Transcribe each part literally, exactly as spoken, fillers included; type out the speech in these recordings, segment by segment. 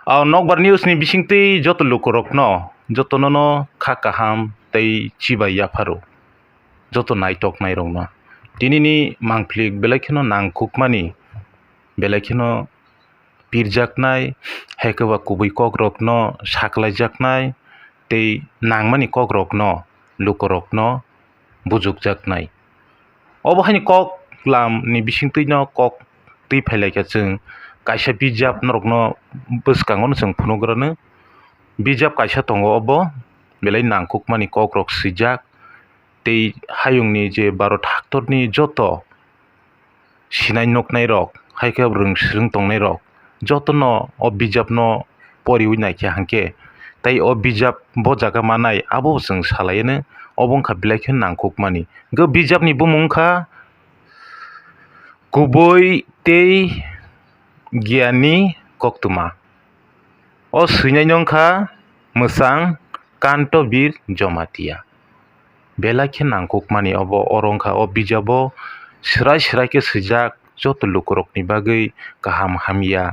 O Nokbar News ni bisingtwi joto lukurokno, jotono no kha kaham tei chibai yapharo, joto naitoknairokno. Tinini mangphilik belai kheno nangkukmani, belai kheno pirjaknai, hai khe ba kubui kokrokno saklaijaknai tei nangmani kokrokno lukurokno bujukjaknai. Obo haini kok lam ni bisingtwi no kok twi phailaikha chwng kaisa bijap norokno bwskango no chwng phunugrano. Bijap kaisa tongo obo belai nangkukmani kokrok swijak tei hayungni je baro thaktorni joto sinai nuknairok, hai khe rwng swrwng tongnairok jotono o bijapno poriwi naikha hinkhe, tei o bijap bo jaga manai abo chwng salaiyano, obo wngkha belai khe nangkukmani. Hwnkhe bijapni bumung wngkha Kubui tei Giyani Koktwma. O swinaino wngkha mwchang Kantobir Jamatia. Belai khe nangkukmani obo, oro wngkha o bijabo swrai swrai khe swijak, joto lukurokni bagwi kaham hamya,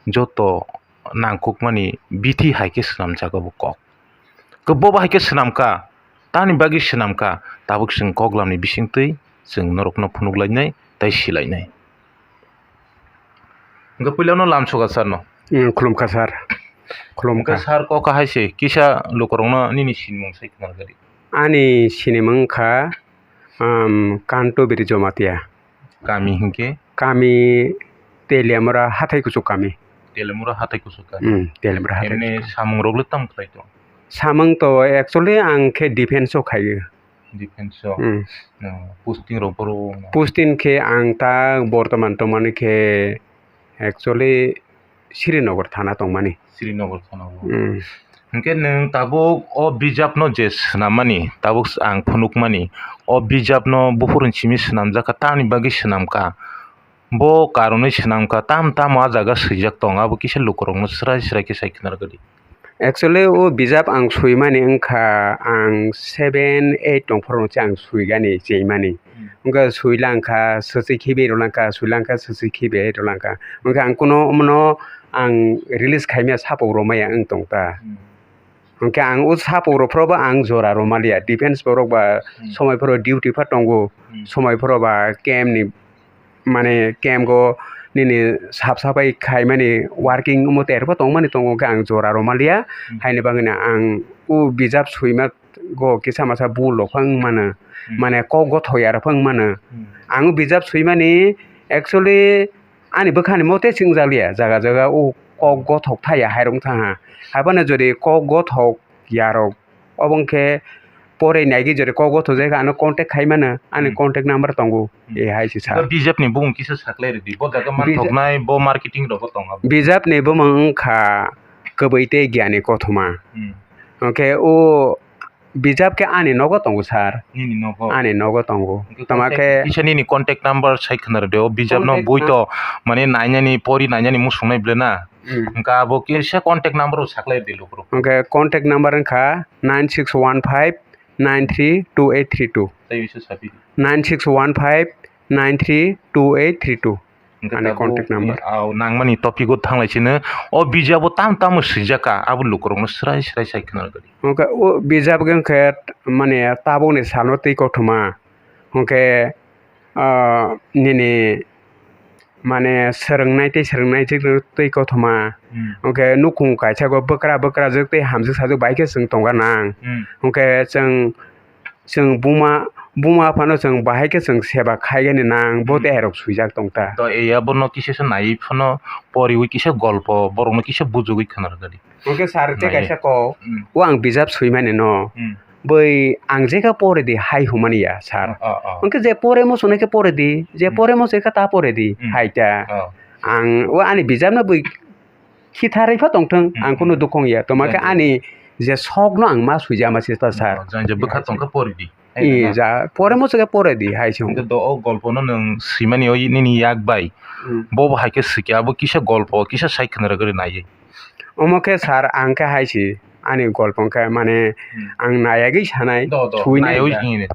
joto nangkukmani bithi hai khe swnamjak obo kok. Kwbo bo hai khe swnamkha, tamni bagwi swnamkha, tabuk chwng koklamni bisingtwi chwng norokno phunuklainai tei silainai. Hwnkhe puilano lamsoka sir no. Mm, khulumkha sir. Khulumkha. Hwnkhe sir kok hai se kisa lukurokno nini sinimung sai khna rwdi. Ani sinimung wngkha, um, Kantobir Jamatia. Kami hinkhe? Kami Teliamura hathai kuchuk kami. Teliamura hathai kuchuk kami. Mm, Teliamura hathai kuchuk kami. Emni samung rok le tamo khlai tong? Samung to actually ang khe defense o khaio. Defense o. Mm. No, posting rok boro no. Posting khe ang ta bortoman tongmani khe actually Srinagar thana tongmani. Srinagar thana o. Mm. Hinkhe nwng tabuk o bijapno je swnammani, tabuk ang phunukmani, o bijapno buphuruni simi swnamjakha, tamni bagwi swnamkha? Bo karonwi swnamkha, tamo tamo a jaga swijak tongo, abo kisa lukurokno swrai swrai khe sai khna rwdi. Actually, o bijap ang swimani wngkha, ang seven, eight tongphuru se ang swigani, chengmani. Hmm. Wngkha swilangkha, swchwi khibi rwlangkha, swilangkha, swchwi khibi rwlangkha. Wngkha ang kuno omono ang release khaimaya, sapok romaya wng tongta. Hmm. Hwnkhe ang o sapok rok phoro bo ang jora romaliya, defense borok ba hmm somoi phoro duty pha tongo, hmm somoi phoro ba camp ni mane camp o nini sap sapai khaimani working omo terbo tongmani tongo, hwnkhe ang jora romaliya. Hmm. Haini bagwino ang o bijap swima go kisa masa bul rok phang mano, hmm mane kok gothok ya rok phang mano. Hmm. Ang o bijap swimani actually ani bwkhani mote chwngjakliya, jaga jaga o kok gothok thaya hai rok wngkha ha. Haphano jodi kok gothok ya rok obo wngkhe pore naigwi jodi kok gothok jai khe ano contact khai mano, ani hmm contact number tongo, hmm e hai se sir. Bijapni bumung kisa saklai rwdi, bo jaga bijap manthoknai, bo marketing rogo tongo. Bijapni bumung wngkha Kwbwi tei Giyani Kothoma. Hmm. Hwnkhe o bijap khe ani nogo tongo sir. Nini nogo? Ani nogo tongo. Hwnkhe tama contact khe kisa nini contact number sai khna rwdi, o bijapno contact bui na- to mane nainani, pori nainani muchungnai ble na. Hmm. Hwnkhe abo kisa contact number bo saklai rwdi lukurok. Hwnkhe contact number wngkha nine six one five nine three two eight three two. Tei bisa sapi di. Nine six one five nine three two eight three two. Hwnkhe ani tabuk contact number. Ni, ah, nangmani topic o thanglai sino. O bijabo tam tamo swijak kha, abo lukurokno swrai swrai sai khna rwdi. Hwnkhe o bijab wngkhe mane tabukni salno twi kothoma. Hwnkhe, ah, nini mane swrwngnai tei swrwngnai twi kothoma. Hmm. Hwnkhe nukhung kaisa go bwkra bwkrajwk tei hamjwk sajwk bai khe chwng tongna nang. Hmm. Hwnkhe chwng, chwng buma, buma phano chwng bahai khe chwng seba khaigani nang, bo hmm tei hairok swijak tongta. To e abono kisa se naiwi phano poriwi kisa golpo borokno kisa bujugwi khna rwdi. Hwnkhe sir tei naiwi kaisa kok, hmm o ang bijap swimani no. Hmm. Bui ang jekha pore di hai humani ya, sir. Oh, oh, oh. Hwnkhe je pore muchunai khe pore di, je hmm pore muchunai khe ta pore di, hmm hai ta. Oh. Ang o ani bijapno bui khitharwi pha tongthwng, hmm, ang kunu hmm dukhu wng ya. Toma khe jang ani je sokno ang ma swijama se ta, sir. Oh, jang je bwkha tong khe pore di. Hai e na? Ja, pore muchunai khe pore di, hai se hwnkhe hwnkhe do o golpono nwng swimani o nini yak bai. Hmm. Bo bo hai khe swikhe abo kisa golpo, kisa sai khna rwgwi naiwi. Omo khe sir, ang khe hai se ani golpo wngkha, mane hmm ang nayagwi sanai, do, do, sui nai naiwi wngkha. Sini.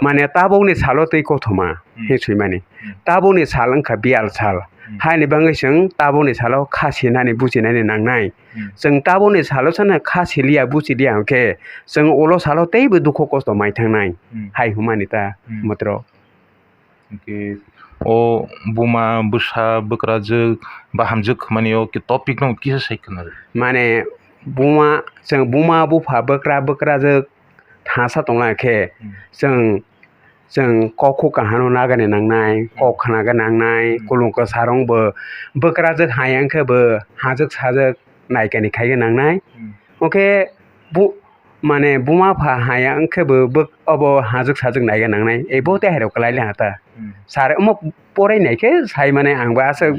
Mane tabukni salo twi kothoma hmm hwnwi swimani. Hmm. Tabukni sal wngkha biyal sal. Hmm. Haini bagwi chwng tabukni salo kha sinani buchinani nangnai. Hmm. Chwng tabukni salo sano kha siliya buchiliya hwnkhe chwng ulo salo teibo dukhu kosto mai thangnai. Hmm. Hai hwnmani ta. Hmm. Motro. Hwnkhe o buma bwsa bwkrajwk bahamjwk hwnmani o topic no kisa sai khna rw. Mane buma, chwng buma bupha bwkra bwkrajwk thasa tongla khe, hmm, chwng, chwng kok khu kahano nagani nangnai, hmm, kok khnaga nangnai, hmm, kulung kwsarong bo bwkrajwk haya wngkhe bo hajwk sajwk naikani khaiga nangnai. Hmm. Hwnkhe bu-, mane buma pha haya wngkhe bo bwk-, obo hajwk sajwk naiga nangnai. Ebo tei hairok kwlai le ha ta. Hmm. Sir omo porai naikhe sai mane ang bo aswk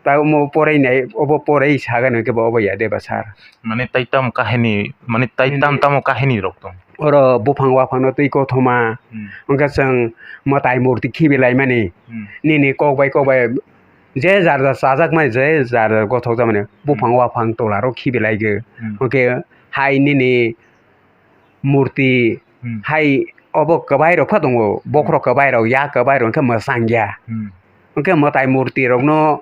ta omo porai nai, obo porai saga nai khe bo obo ya de ba sir. Mane tai tam kahini, mane tai tam tamo kahini rok tong. Oro buphang waphang no twi kothoma. Hmm. Hwnkhe chwng mwtai murti khibi laimani. Hmm. Nini kok bai kok bai je jar jar chajakmani, je jar jar gothokjakmani, hmm, buphang waphang tola rok khibi laigw. Hmm. Hwnkhe hai nini murti, hmm, hai obo kwbai rok pha tongo, bokhorok kwbai rok, yak kwbai rok hwnkhe mwchang ya. Hmm. Hwnkhe mwtai murti rokno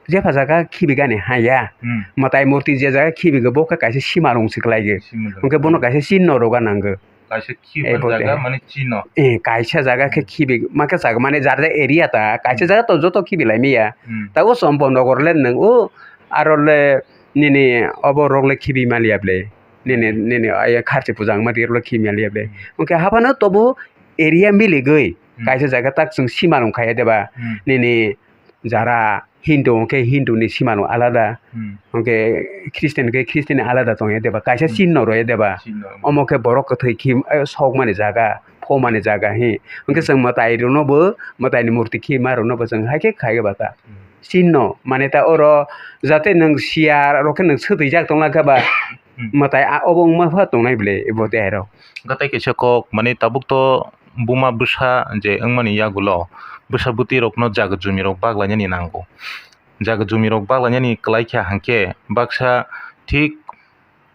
jepha jaga khibi gani haya. Hmm. Mwtai murti je jaga khibi go bo khe kaisa simalung se kwlai go. Simalung. Hwnkhe bono kaisa chinno roga nango. Kaisa khibi jaga mane chinno. Eh, kaisa jaga khe khibi ma khe jaga mane jar jar area ta kaisa jaga to joto khibi lai maya. Hmm. Ta o Chompo nogor le nwng o aro le nini obo rok le khibi maliya ble. Nini, nini aya kharchi puja wngma twi rok le khibi maliya ble. Hmm. Hwnkhe haphano tobo area miligwi, hmm, kaisa jaga tak chwng simalung khaiya deba. Hmm. Nini jara Hindu hwnkhe Hindu ni simalung alada. Hmm. Hwnkhe Christian hwnkhe Christian ni alada tongya deba. Kaisa, hmm, chinno roya deba. Chinno. Omo khe borok kwthwi khi, eh, sokmani jaga, phomani jaga hi. Hwnkhe, hmm, chwng mwtai rokno bo, mwtai ni murti khima rokno bo chwng hai khe khaiya bata. Hmm. Chinno mane ta oro jate nwng siya rok khe nwng swtwijak tongla khe ba, hmm, mwtai a obo wngma pha tongnai ble bo tei hai rok. Hwnkhe tei kaisa kok mane tabuk to buma bwsa je wngmani yagulo bwsa bwtwi rokno jaga jumi rok baglainani nango. Jaga jumi rok baglainani kwlai kha hwnkhe baksa thik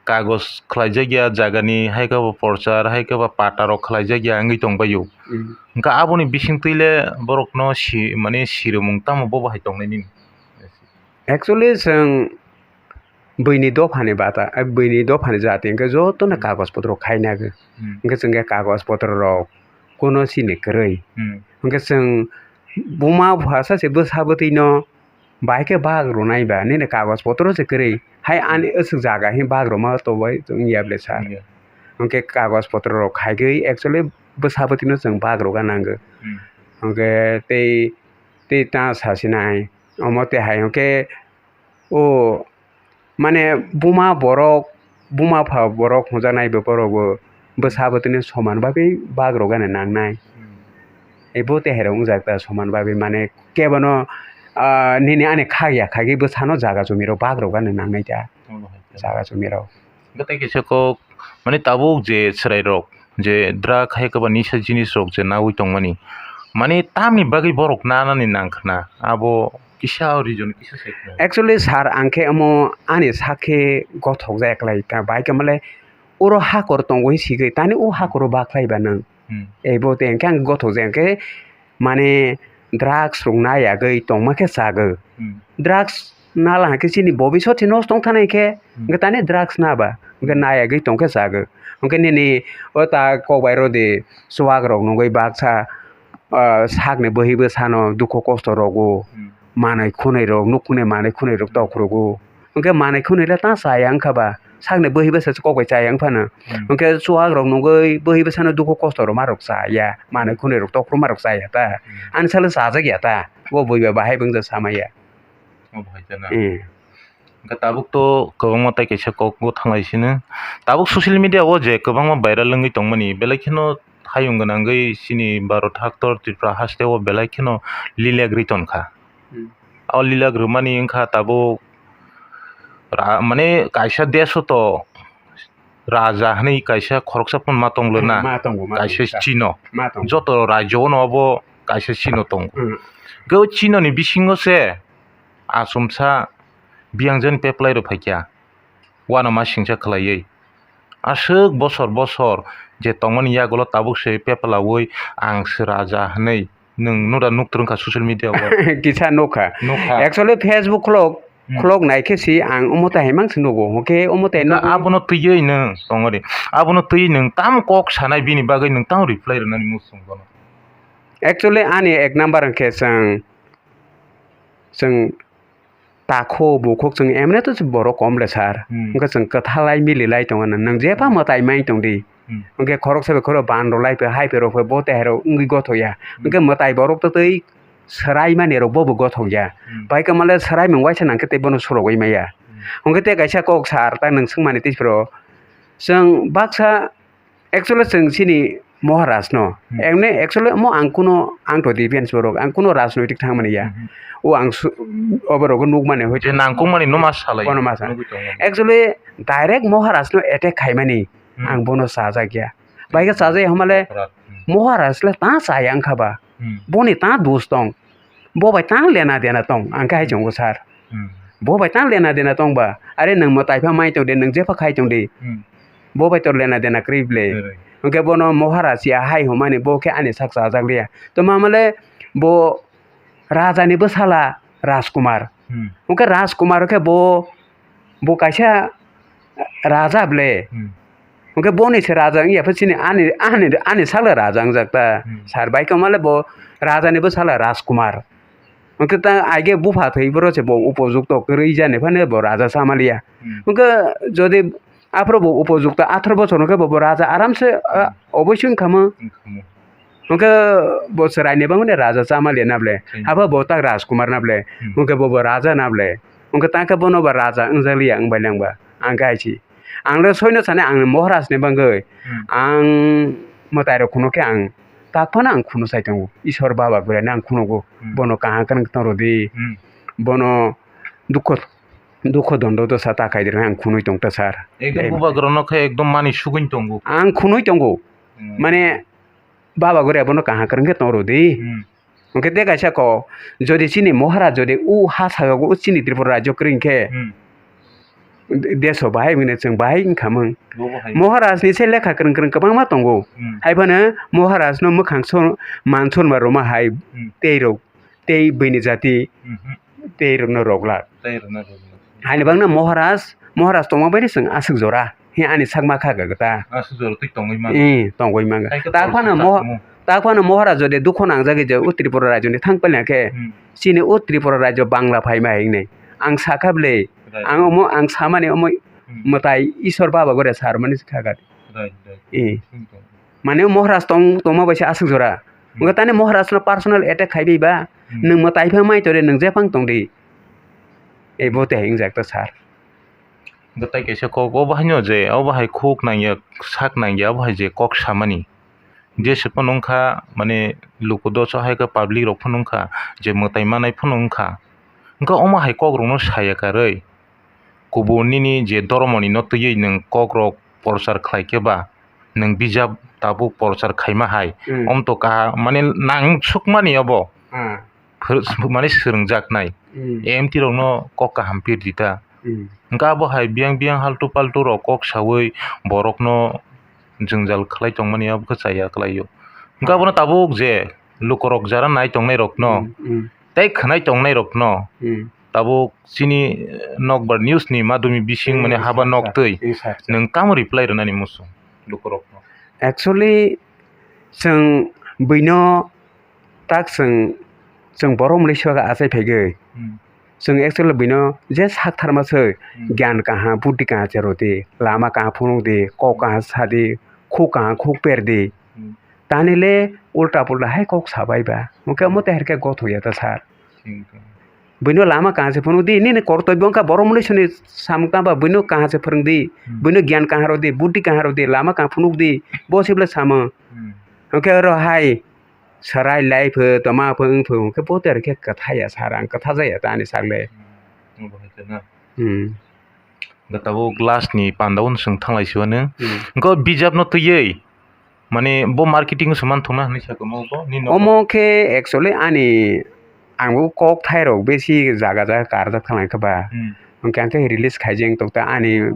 kagos khlaijak ya jagani, hai khe bo porchar, hai khe bo pata rok khlaijak ya wngwi tong bai o. Mm. Hwnkhe aboni bisingtwi le borokno si, mane sirimung tamo bo bahai tongnai nini? Actually, chwng buini dophani bata, eh, buini dophani jati hwnkhe jotono, hmm, kagoj potro khai nagwi. Hmm. Hwnkhe chwng khe kagoj potro rok kuno chini kwrwi. Hmm. Hwnkhe chwng buma bwsa se bwsa bwtwino bai khe bag rwnai ba, nini kagoj potro se kwrwi. Hai ani, hmm, aswk jaga hi bag rwma tongbai wngya ble sir. Wngya. Hwnkhe kagoj potro rok khaigwi actually bwsa bwtwino chwng bag rwga nango. Hmm. Hwnkhe tei, tei ta sasinai omo tei hai hwnkhe o mane buma borok, buma pha borok hwnjaknai bo borok bo bwsa bwtwino soman bagwi bag rwgani nangnai. Hmm. Ebo tei hai rok wngjak ta soman bagwi mane kebono, ah, nini ani khak ya khagwi bwsano jaga jumi rok bag rwgani nangnai ta. Omo hai ta. Jaga jumi rok. Hwnkhe tei kaisa kok mane tabuk je chwrai rok je drug hai kwbangma nisa jinis rok je nawi tongmani, mane tamni bagwi borok nanani nang khna, abo kisa o reason kisa sai khna. Actually, sir, ang khe omo ani sak khe gothok jaya kwlai, ta bai khe male oro hakor tongo hinwi sigwi, tani o hakoro bakhlai ba nwng? Hmm. Ebo tei hwnkhe ang gothok jaya hwnkhe mane drugs rok na yagwi tongma khe chagwi. Hmm. Drugs nala hwnkhe chini bobisot se nosto wng thanai khe, hmm, hwnkhe tani drugs na ba, hwnkhe, hmm, na yagwi tong khe chagwi. Hwnkhe nini o ta kok bai rw di, chuwak rok nugwi baksa, ah, sakni bwhwi bwsano dukhu kosto rogo, hmm, manwi khwnwi rok, nukhungni manwi khwnwi rok tok rwgo. Hwnkhe manwi khwnwi le ta chaya wngkha ba, sakni bwhwi bwsa se kok bai chaya wngphano. Hmm. Hwnkhe chuwak rok nugwi bwhwi bwsano dukhu kosto rwma rok chaya, manwi khwnwi rok tok rwma rok chaya ta. Hmm. Ani salo chajak ya ta, bo bui ba bahai bo wngja sama ya. Obo hai ta na. Hmm. Hwnkhe tabuk to kwbangma tai kaisa kok bo thanglai sino. Tabuk social media o je kwbangma viral wngwi tongmani, belai kheno hayung gwnangwi chini Bharat haktor Tripura haste o belai kheno lilag ri tongkha. Hmm. O lilag rwmani wngkha tabuk ra-, mane kaisa desh o to raja hwnwi kaisa khoroksa phano ma tong le na. Hmm, ma tongo, ma kaisa tongo. Chino. Ma tongo. Joto rajyo no obo kaisa chino tongo. Hmm. Khe o chino ni bisingo se achomsa biyang jani peplai rok phaikha. Wano ma singsa khwlaiwi. Aswk bosor bosor je tongmani yagulo tabuk se peplawi ang se raja hwnwi Nwng nura nuk twrwng kha social media o. Kisa nukha. Nukha. Actually, Facebook khulok, Hmm. khulok nai khe si ang omo tai hai mang se nugo. Hwnkhe omo tai Nka nugo. Abono twiwi nwng tongori. Abono twiwi nwng tamo kok sanai bini bagwi nwng tamo reply rwnani muchung bono. Actually, ani ek number hwnkhe chwng, chwng takhu bukhuk chwng emne to borok kom le sir. Hmm. Hwnkhe chwng kwthalai mililai tongo na. Nwng jepha Hmm. mwtai mai tong di. Hmm. Hwnkhe khoroksa bai khoro ban rwlai phe hai phe rok phe bo tehai rok wngwi gothok ya. Hmm. Hwnkhe mwtai borok to tei swrai mani rok bo bo gothok ya. Hmm. Bai kwmale swrai mung waisa nang khe tei bono surogwi maya. Hmm. Hwnkhe tei kaisa kok sir ta nwng swngmani tei phiro chwng baksa actually chwng chini Maharaj no. Hmm. Emne actually omo ang kuno ang to defense borok ang kuno rajnoitik thangmani ya. Hmm. O ang su-, oborok nukmani hoi. Je nangkukmani no ma salai. Bono ma sa. Nugui tongo. Actually direct Maharaj no attack khaimani Hmm. ang bono chajak ya. Bai khe chajak ya hwnmale Aparat. Hmm. Maharaj le ta chaya wngkha ba. Hmm. Boni ta dos tong. Bo bai ta lena dena tong. Ang khe hai Hmm. chongo sir. Hmm. Bo bai ta lena dena tong ba. Are nwng mwtai pha mai tong de, nwng jepha khai tong de. Hmm. Bo bai to lena dena kwrwi ble. Kwrwi. Hwnkhe bono Maharaj ya hai hwnmani bo khe ani sak chajak liya. To mamale bo Raja ni bwsala Rajkumar. Hmm. Hwnkhe Rajkumar khe bo, bo kaisa raja ble. Hmm. Hwnkhe boni se raja wngya pha chini ani, ani, ani sakle raja wngjak ta. Hmm. Sir bai kwmale bo raja ni bwsala Rajkumar. Hwnkhe ta aige bupha thwi boro se bo upojukto kwrwi jani phano bo raja chamaliya. Hmm. Hwnkhe jodi aphuru bo upojukto atharo bochor hwnkhe bo, bo raja aramse, ah, Hmm. oboising khamo. Hmm, khamo. Hwnkhe bo chwraini bangmani raja chamaliya na ble. Hmm. Haba bo tak Rajkumar na ble. Hmm. Hwnkhe bo, bo raja na ble. Hwnkhe tangkhe bono ba raja wngjakliya wngbai nang ba. Ang khe hai si. Ang le soino sani ang Maharaj ni bagwi. Hmm. Ang mwtai rok khunu khe ang tak phano ang khunu sai tongo. Isor baba gurani ang khunugo. Hmm. Bono kaham kwrwng tong rw di. Hmm. Bono dukho, dukho dondo dosa ta khai di rw ang khunui tong ta sir. Ekdom Dai bubagrano khe ekdom mani sugui tongo. Ang khunui tongo. Hmm. Mane baba gure abono kaham kwrwng khe tong rw di. Hmm. Hwnkhe de kaisa kok, jodi chini Maharaj jodi u ha sago u chini Tripura rajyo kwrwi hwnkhe, Hmm. de-, deso bahai hwnwi chwng bahai wngkha mwng. Bo bahai. Maharaj ni se lekha kwrwng kwrwng kwbangma tongo. Hmm. Hai phano Maharaj no mwkhang son-, man sonma rwma hai Hmm. tei rok, tei bini jati, Mhm. tei rok no rok lak. Tei rok no rok lak. Haini bagwi no Maharaj, Maharaj tongma bai no chwng aswk jora. He ani sakma kha gata. Aswk jora twi tongwi man. Eh, tongwi man. Hai khe Ta tongwi phano kha mo-, tongmo. Ta phano Maharaj jodi dukho nangjagwi je o Tripura rajyo ni thang pailya khe, Hmm. chini o Tripura rajyo Bangla phaima hinwi. Ang sakha bwle, Right. ang omo, ang samani omo Hmm. mwtai Isor baba gore sarmani kha gata. Right, right. Eh. Hmm. Mane Maharaj tong, tongma bai se aswk jora. Hmm. Wngkha tani Maharaj no personal attack khai bai ba, Hmm. nwng mwtai phang mai tore nwng jephang tong di. Ei bo te hingjak ta sir. Bwtai kaisa kok, obo haino je, obo hai khuk nangya, sak nangya, obo hai je kok samani. Jese phano wngkha, mane, luku doso hai khe public rok phano wngkha, je mwtai manai phano wngkha. Wngkha omo hai kok rokno saya karwi, kubun nini je dhormoni no twiwi nwng kok rok porchar khlai khe ba, nwng bijap tabuk porchar khaima hai. Hmm. Om to kaha, mane, nang sukmani obo. Hmm. Phwr-, mane swrwngjaknai. Hmm. M T rokno kok kaham pir di ta. Hmm. Hwnkhe abo hai biyang biyang haltu paltu rok kok saui borokno jwngjal khlai tongmani abo khe chaya kwlaio. Hwnkhe abono tabuk je lukorok jara nai tongnai rokno Hmm, hmm. tei khwnai tongnai rokno Hmm. tabuk chini, eh, nokbar news ni madhyami bising mane Hmm, haba sir, nok sir. twi Hmm, sir, sir. Nwng tamo reply rwnani muchung lukorokno? Actually, chwng buino tak chwng, chwng borok mwnwi soka achai phaigwi. Hmm. Chwng actually buino je sak tharma se Hmm. gyan kaha, buddhi kaha cherodi, lama kaha phunukdi, kok kaha sadi, khuk kaha khuk perdi. Hmm. Tani le ulta pulta hai kok sabai ba. Hwnkhe omo Hmm. teher khe gothok ya ta sir. Thik. Buino lama kaha se phunukdi, nini kortobyo wngkha borok mwnwi soni samung tangba buino kaha se phwrwngdi, Hmm. buino gyan kaha rodi, buddhi kaha rodi, lama kaha phunukdi, bo se bwle samung. Hmm. Hwnkhe oro hai Sarai lai pho, toma pho, wng pho, hwnkhe bo tei khe kwtha ya sir, ang kwtha jaya ta ani sak le. Hmm, obo hai khe na. Hmm. Hwnkhe tabuk last ni panda o chwng thanglai si mano. Hmm. Hwnkhe o bijap no twiwi, mane bo marketing se man thung na hinwi sa tongma bo, nini nogo? Omo khe actually ani, ang bo kok thai rok besi jaga jaga karjak thang lai khe ba. Hmm. Hwnkhe ang khe release khai jeng tok ta ani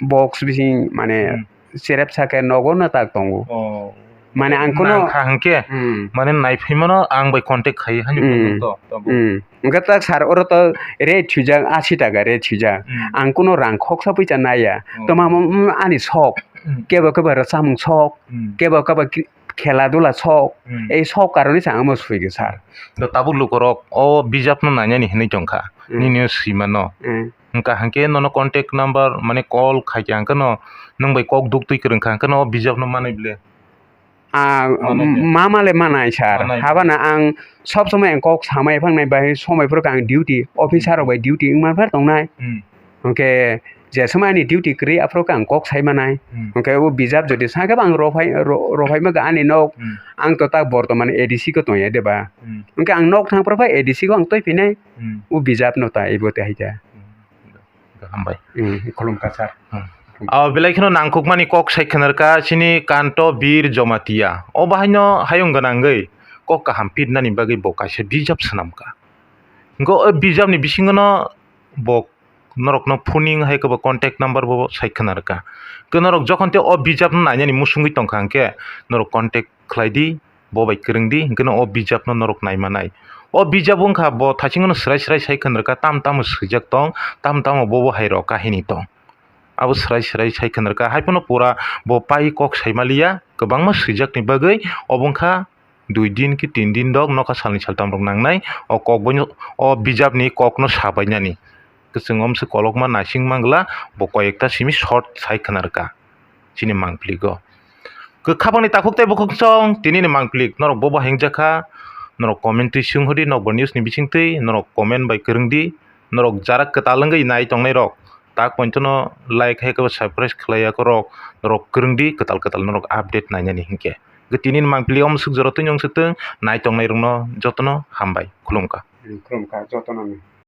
box bising mane Hmm. cherep sa khe nogo no tak tongo. Oh. Mane ang kuno nangkha hwnkhe, hmm, mane naiphimano ang bai contact khai hani, hmm, to, to. Hmm. Hwnkhe tak sir, oro to rate swijak, asi taka rate swijak. Hmm. Ang kuno rang khoksa poisa naiya. Oh. Toma mo, mm, ani sok. Hmm. Kebo kebo rwchapmung sok. Hmm. Kebo kebo ki-, khela dula sok. Hmm. Ei sok karoni se ang omo swigwi sir. To tabuk lukorok o bijapno nainani hinwi tongkha. Hmm. Nini o swimano. Hmm. Hwnkha hwnkhe nono contact number, mane, call khaikha hwnkhe no, nwng bai kok duk twi kwrwngkha hwnkhe no o bijapno manwi ble. Ah, manai de. Ma male manai sir. Manai. Habana ang sob somoi ang kok samai phangnai bai somoi phuru ang duty, officer rok bai duty wngma phar tongnai. Hmm. Hwnkhe je somoi ani duty kwrwi aphuru ang kok sai manai. Hmm. Hwnkhe o bijap jodi sakhe bo ang rophai, ro-, rophai maga ani nok. Hmm. Ang to tak bortoman A D C ko tongya de ba. Hmm. Hwnkhe ang nok thang phuru phai A D C ko ang twi phinai. Hmm. O bijap no ta ibo te hai ta. Hmm. Hambai. Hmm, khulumkha sir. Hmm. Khulumkha. O belai kheno nangkukmani kok sai khwnarkha chini Kanto Bir Jomatia. O bahaino hayung gwnangwi kok kaham pitnani bagwi bo kaisa bijap swnamkha. Hwnkhe o bijapni bisingono bo norokno phuning hai khe bo contact number bo sai khwnarkha. Khe norok jokhon tei o bijapno nainani musungwi tongkha hwnkhe norok contact khlai di. Bo bai kwrwng di, hwnkhe no o bijapno norok nai manai. O bijap wngkha bo thaichingno swrai swrai sai khwnarkha, tam tamo swijak tong, tam tamo bobo hai rok kahini tong. Abo swrai swrai sai khwnarkha, hai phano pura bo pai kok sai maliya, kwbangma swijakni bagwi obo wngkha dui din ki tin din dok, nokha salni saltam rok nangnai. O kok boino, o bijapni kokno sabainani. Kwchwng omswk kolokma naising mangla, bo koi ekta simi short sai khwnarkha. Chini mangpili go. Kwkha bangni takhuk tei bukhuk song, tini ni mangpili norok bobo hengjakha, norok comment twi sung hodi, nokbar news ni bising twi, norok comment bai kwrwng di, norok jarak kwtal wngwi nai tongnai rok, tak pointo no like hai khe subscribe khlai ya khe rok, norok kwrwng di, kwtal kwtal norok update nainani hinkhe. Tini ni mangpili omswk jora twi nung swtwng, nai tongnai rokno jotono hambai, khulumkha. Khulumkha jotono.